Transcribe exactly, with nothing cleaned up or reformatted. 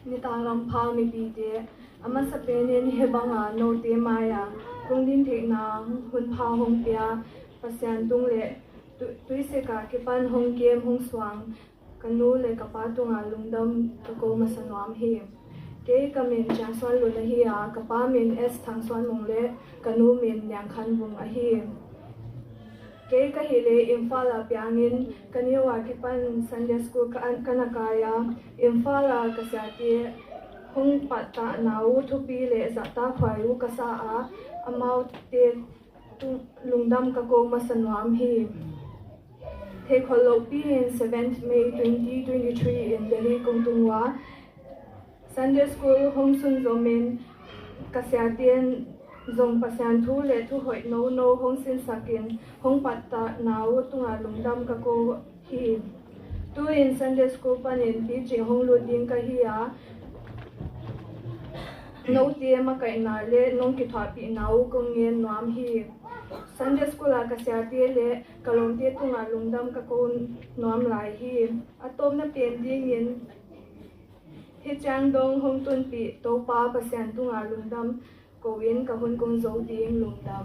Nitak lampha mipite, a masa penin hih banga note mai-a kong din theihna hun pha hong pia Pasian tung le tu-, tuisik a kipan hong kem hong suang ka nu le ka pa tunga lungdam ka ko masa nuam hi. Kei ka min Ciang Suan Lun ahi a, ka pa min S Thang Suan Mung le ka nu min Niang Khan Vung ahi. Kei ka hih leh Imphal ah piangin ka neu a kipan Sunday school ka, ka na kai a, Imphal ah ka siate hong pattahna uh thupi le zahtakhuai uh ka sa a, amaute tung lungdam ka ko masa nuam hi. Thei khol lohpi in seventh May twenty twenty-three in Delhi kong tung uh a, Sunday school hong sunzomin ka siate in zong Pasian thu le thu hoih nono hong sinsakin hong pattahna uh tunga lungdam ka ko hi. Tu-in Sunday school panin teaching hong lut ding ka hi a, note makaihna le nong kithuahpihna uh kong ngen nuam hi. Sunday school ah ka siate le ka lawmte tunga lungdam ka ko nuam lai hi. A tawpna pen dingin hih ciang dong hong tunpih Topa Pasian tunga lungdam ko-in ka hun kong zo ding. Lungdam.